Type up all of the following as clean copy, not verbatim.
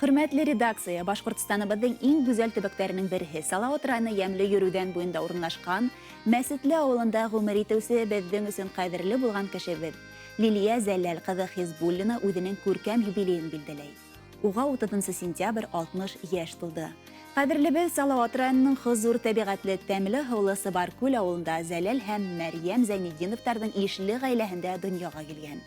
Хөрмәтле редакция, Башҡортостаныбыҙҙың иң гүзәл төбәктәренең береһе Салауат районы йәмле Йөрүҙән буйында урынлашҡан Мәсетле ауылында ғүмер итеүсе беҙҙең өсөн ҡәҙерле булған кешебеҙ Лилиә Зәләл ҡыҙы Хизбуллина үҙенең күркәм юбилейын билдәләй. Уға 30 сентябрь 60 йәш тулды. Ҡәҙерлебеҙ Салауат районының хозур тәбиғәтле тәмле һыулы Сыбаркүл ауылында Зәләл һәм Мәрйәм Зәйнетдиновтарҙың ишле ғаиләһендә донъяға килгән.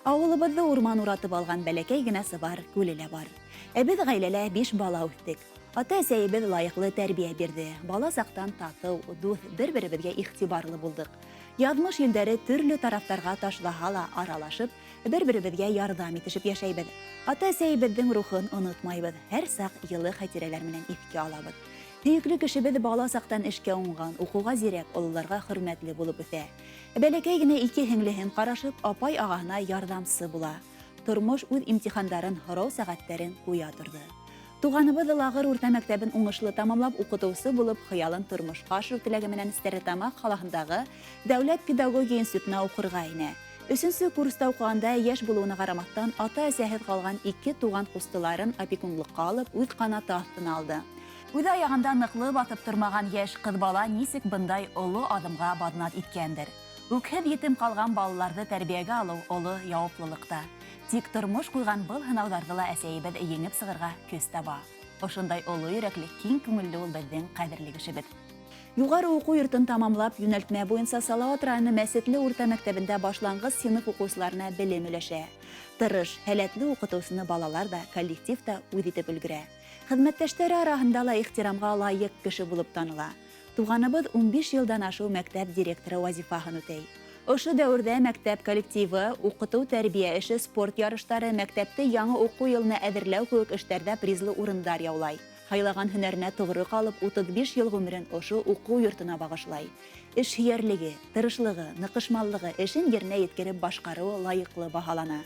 Ауылыбыҙҙы урман уратып алған бәләкәй генә Сыбар күле лә бар. Ә беҙ ғаиләлә 5 бала үҫтек. Ата-әсәйебеҙ лайыҡлы тәрбиә бирҙе. Бала саҡтан татыу, дуҫ, бер-беребеҙгә иғтибарлы булдыҡ. Яҙмыш елдәре төрлө тарафтарға ташлаһа ла аралашып, бер-беребеҙгә ярҙам итешеп йәшәйбеҙ. Ата-әсәйебеҙҙең рухын онотмайбыҙ, һәр саҡ йылы хәтирәләр менән иҫкә алабыҙ. Һөйөклө кешебеҙ бала саҡтан эшкә уңған, уҡыуға зирәк, ололарға хөрмәтле булып үҫә. Бәләкәй генә ике һеңлеһен ҡарашып, апай ағаһына ярҙамсы була. Тормош үҙ имтихандарын, һорау сәғәттәрен ҡуя торҙо. Туғаныбыҙ Лағыр урта мәктәбен уңышлы тамамлап, уҡытыусы булып, хыялын тормошҡа ашырыу теләге менән Стәрлетамаҡ ҡалаһындағы Дәүләт педагогия институтына уҡырға инә. Өсөнсө курста уҡығанда йәш булыуына ҡарамаҫтан, ата-әсәһеҙ ҡалған ике туған ҡустыларын опекунлыҡҡа алып, үҙ ҡанаты аҫтына алды. Үҙе аяғында ныҡлы баҫып тормаған йәш ҡыҙ бала нисек бындай оло аҙымға баҙнат иткәндер. Үкһеҙ етем ҡалған балаларҙы тәрбиәгә алыу оло яуаплылыҡта. Тик тормош ҡуйған был һынауҙарҙы ла әсәйебеҙ еңеп сығырға көс таба. Ошондай оло йөрәкле, киң күңелле ул беҙҙең ҡәҙерле кешебеҙ. Юғары уҡыу йортон тамамлап, йүнәлтмә буйынса Салауат районы Мәсетле урта мәктәбендә башланғыс синыф уҡыусыларына белем өләшә. Тырыш, һәләтле уҡытыусыны балалар ҙа, коллектив та үҙ итеп өлгөрә. Хеҙмәттәштәре араһында ла ихтирамға лайыҡ кеше булып таныла. Туғаныбыҙ 15 йылдан ашыу мәктәп директоры вазифаһын үтәй. Ошо дәүерҙә мәктәп коллективы, уҡытыу тәрбиә эше, спорт ярыштары, мәктәпте яңы уҡыу йылына әҙерләү кеүек эштәрҙә призлы урындар яулай. Һайлаған һөнәренә тоғро ҡалып, 35 йыл ғүмерен ошо уҡыу йортона бағышлай. Эш һөйәрлеге, тырышлығы, ныҡышмаллығы, эшен еренә еткереп башҡарыуы лайыҡлы баһалана.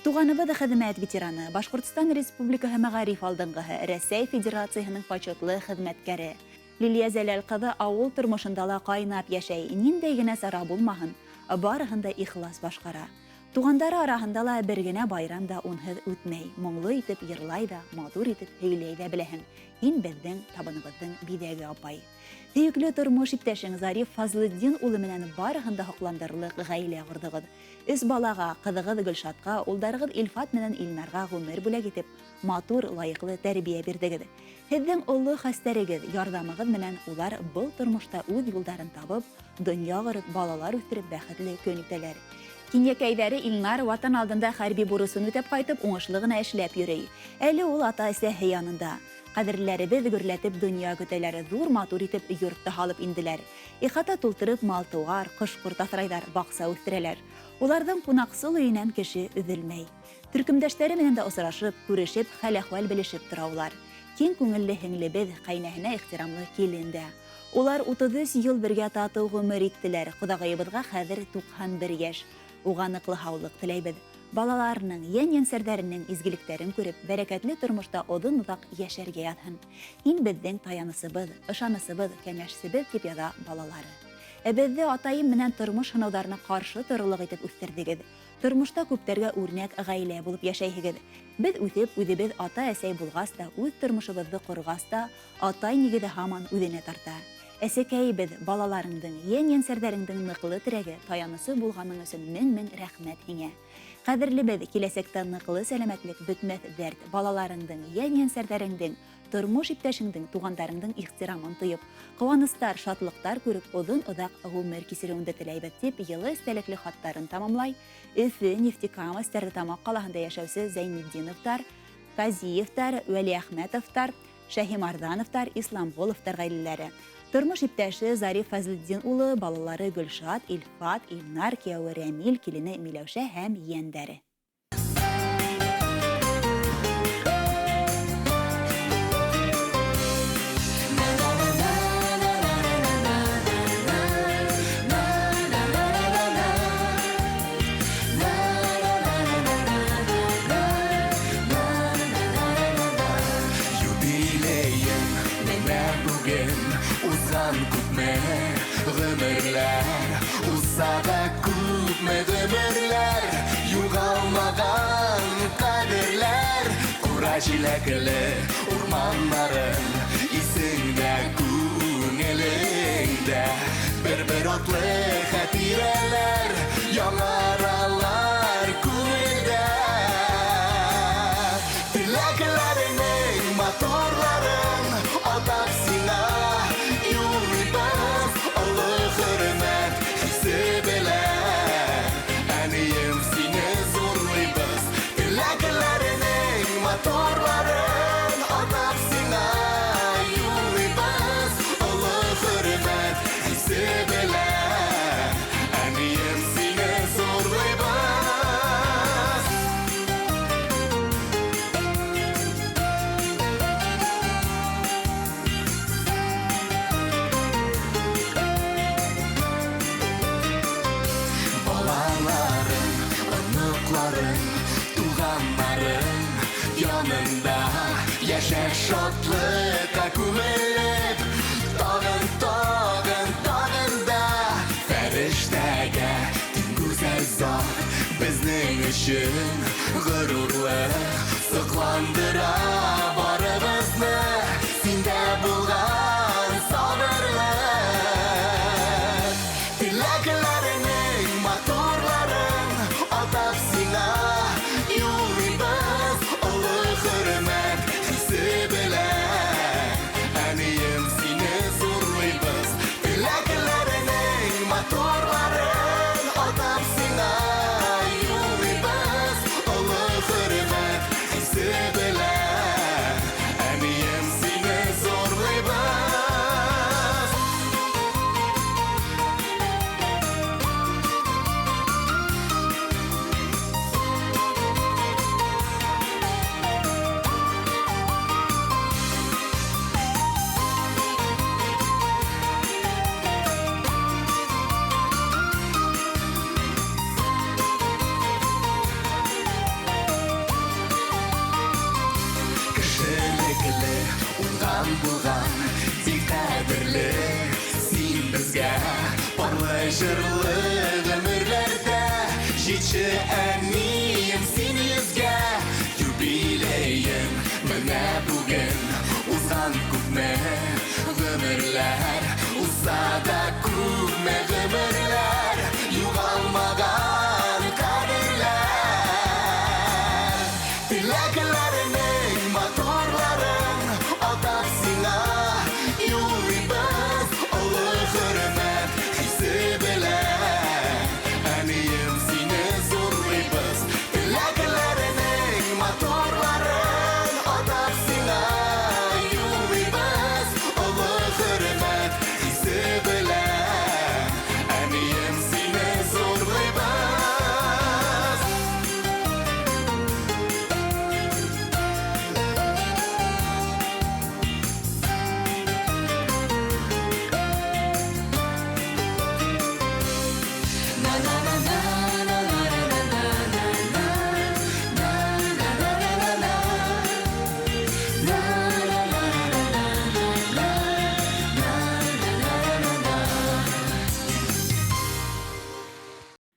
Туғаныбыҙ хеҙмәт ветераны, Башҡортостан Республикаһы мәғариф алдынғыһы, Рәсәй Федерацияһының почетлы хеҙмәткәре. Лилиә Зәләл ҡыҙы ауыл тормошонда ла ҡайнап йәшәй, ниндәй генә сара булмаһын, барыһын да ихлас башҡара. Туғандары араһында ла бер генә байрам да унһыҙ үтмәй, моңло итеп йырлай ҙа, матур итеп һөйләй ҙә беләһең. Һин беҙҙең табыныбыҙҙың биҙәге, апай. Һөйөклө тормош иптәшең Зариф Фазлетдин улы менән барыһын да һоҡландырырлыҡ ғаилә ҡорҙоғоҙ. Өс балаға, ҡыҙығыҙ Гөлшатҡа, улдарығыҙ Илфат менән Илнарға ғүмер бүләк итеп, матур, лайыҡлы тәрбиә бирҙегеҙ. Һеҙҙең оло хәстәрегеҙ, ярҙамығыҙ менән улар был тормошта үҙ юлдарын табып, донъя ҡороп, балалар үҫтереп бәхетле көн итәләр. Кинйәкәйҙәре Илнар ватан алдында хәрби бурысын үтәп ҡайтып, уңышлы ғына эшләп йөрөй. Әле ул ата-әсәһе янында. Ҡәҙерлеләребеҙ гөрләтеп донъя көтәләр, ҙур матур итеп йорт та һалып инделәр. Ихата тултырып мал-тыуар, ҡош-ҡорт аҫрайҙар, баҡса үҫтерәләр. Уларҙың ҡунаҡсыл өйөнән кеше өҙөлмәй. Төркөмдәштәре менән дә осрашып, күрешеп, хәл-әхүәл белешеп тора улар. Киң күңелле һеңлебеҙ, ҡәйнәһенә ихтирамлы килен дә. Улар 33 йыл бергә татыу ғүмер иттеләр. Ҡоҙағыйыбыҙға хәҙер 91 йәш. Уға ныҡлы һаулыҡ теләйбеҙ. Балаларының, йән-йәнсәрҙәренең изгелектәрен күреп, бәрәкәтле тормошта оҙон-оҙаҡ йәшәргә яҙһын. Һин беҙҙең таянысыбыҙ, ышанысыбыҙ, кәңәшсебеҙ, тип яҙа балалары. Ә беҙҙе атайым менән тормош һынауҙарына ҡаршы торорлоҡ итеп үҫтерҙегеҙ. Тормошта күптәргә үрнәк ғаилә булып йәшәйһегеҙ. Беҙ үҫеп, үҙебеҙ ата-әсәй булғас та, үҙ тормошобоҙҙо ҡорғас та, атай нигеҙе һаман үҙенә тарта. Әсәкәйебеҙ, балаларыңдың, йән-йәнсәрҙәреңдең ныҡлы терәге, таянысы булғаның өсөн мең-мең рәхмәт һиңә. Ҡәҙерлебеҙ, киләсәктә ныҡлы сәләмәтлек, бөтмәҫ дәрт, балаларыңдың, йән-йәнсәрҙәреңдең, тормош иптәшеңдең, туғандарыңдың ихтирамын тойоп, ҡыуаныстар, шатлыҡтар күреп, оҙон-оҙаҡ ғүмер кисереүеңде теләйбеҙ, тип йылы эстәлекле хаттарын тамамлай Өфө, Нефтекама, Стәрлетамаҡ ҡалаһында йәшәүсе Зәйнетдиновтар, Казиевтар, Вәлиәхмәтовтар, Шәһимарҙановтар, Исламғоловтар ғаиләләре. Тормош иптәше Зариф Фазлетдин улы, балалары Гөлшат, Илфат, Илнар, кейәүе Рәмил, килене Миләүшә һәм ейәндәре. Юбилеем менә бүген узган күпме ғөмерләр, узса да күпме ғөмерләр, юғалмаған ҡәҙерләр. Ҡурай Җиләкле урманнарың исеңдә, күңелеңдә. Бер-бер атлы хатирәләр яңаралар күңелдә. Теләкләреңнең матурларын атап сиңа юллыйбыз, олы хөрмәт хисе белән. Әнием, сине зурлыйбыз. Теләкләреңнең матурларын атап сиңа юллыйбыз, олы хөрмәт хисе белән. Әнием, сине зурлыйбыз. Балаларың, оныкларың, туганнарың янында яшә шатлыкка күмелеп, тагын, тагын, тагын да фәрештәгә тиң гүзәл зат безнең өчен горурлык, сокландыра барыбызны синдә булган сабырлык. Теләкләреңнең матурларын атап сиңа юллыйбыз, олы хөрмәт хисе белән. Әнием, сине зурлыйбыз. Теләкләреңнең матурларын атап сиңа юллыйбыз, олы хөрмәт хисе белән. Әнием, сине зурлыйбыз. Кешелекле, уңган булган, бик кадерле син безгә. Парлы җырлы гомерләрдә җитше, әнием, син йөзгә. Юбилеең менә бүген.